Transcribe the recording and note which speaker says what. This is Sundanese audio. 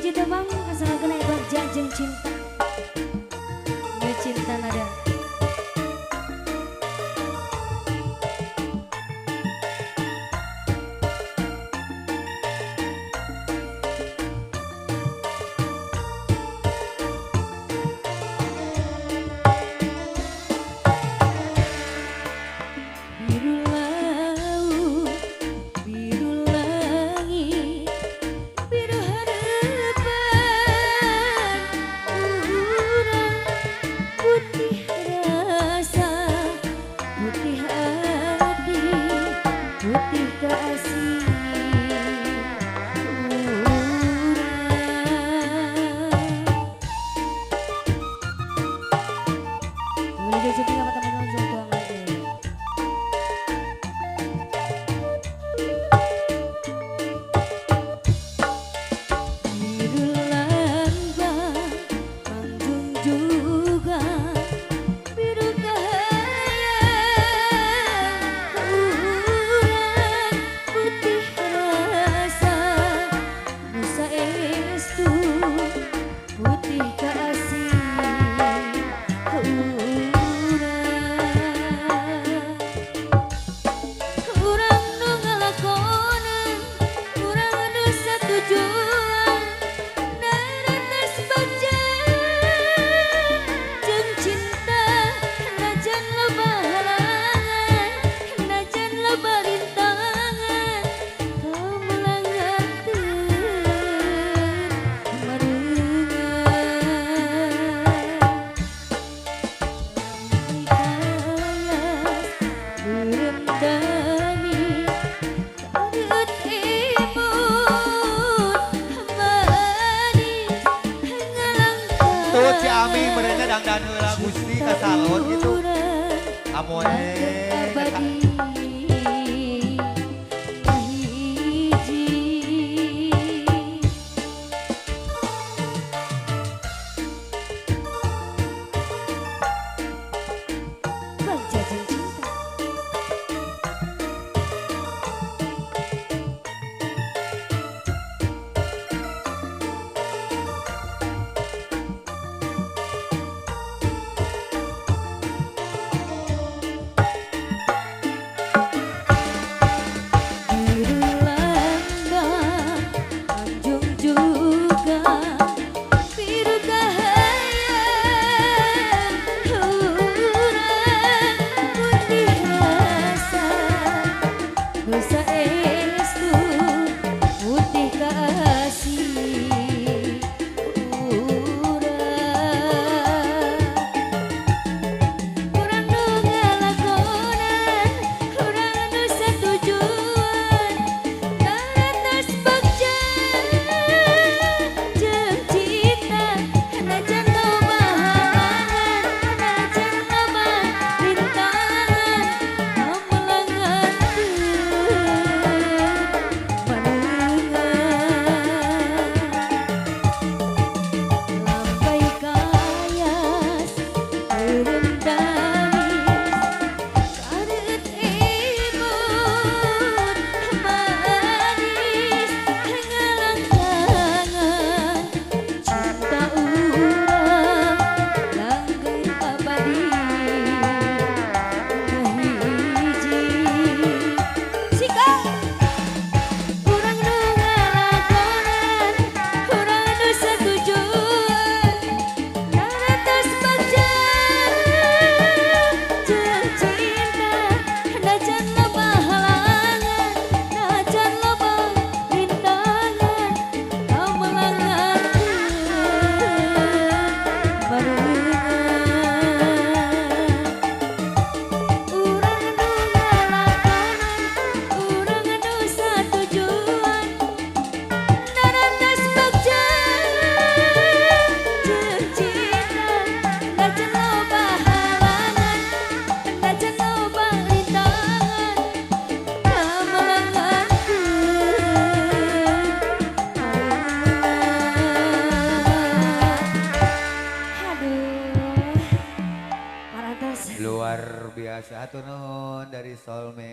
Speaker 1: Hiji tembang kasanggakeun aya bagja jeung cinta. Nu cinta nada. Biru laut, biru langit, biru harapan urang, putih rasa, putih hati, putih kasih urang. Boleh joget sama teman-teman tuang lagi. Biru lambang manggung juga, biru kahayang urang, putih rasa nusa estu, putih kasih urang. Urang nu ngalakonan, urang nu satujuan, naratas bagja jeung cinta, najan loba halangan, najan loba rintangan, kamelangan teu marungan. Kayas beureum dami, kareut imut manis ngalangkah.
Speaker 2: Tuh Ci Ami merenya dangdan heula Gusti ka salon gitu. Amoe.
Speaker 1: Abadi hiji. Bagja jeung cinta. Biru lambang anjung juga, biru kahayang urang, putih rasa nusa estu, putih kasih urang. Urang nu ngalakonan, urang nu satujuan, naratas bagja jeung cinta, najan loba halangan, najan loba rintangan, kamelangan teu marungan. Lampai kayas beureum damis, kareut imut manis ngalangkangan cinta urang langgeng abadi hiji. Sika. Urang nu ngalakonan, urang nu satujuan, naratas bagja jeung cinta, najan loba halangan, najan loba rintangan, kamelangan teu marungan. Urang nu ngalakonan, urang nu satujuan, naratas bagja jeung cinta, najan loba halangan, najan loba rintangan, kamelangan teu marungan. Aduh, parantos.
Speaker 2: Luar biasa, hatur nuhun dari Solme.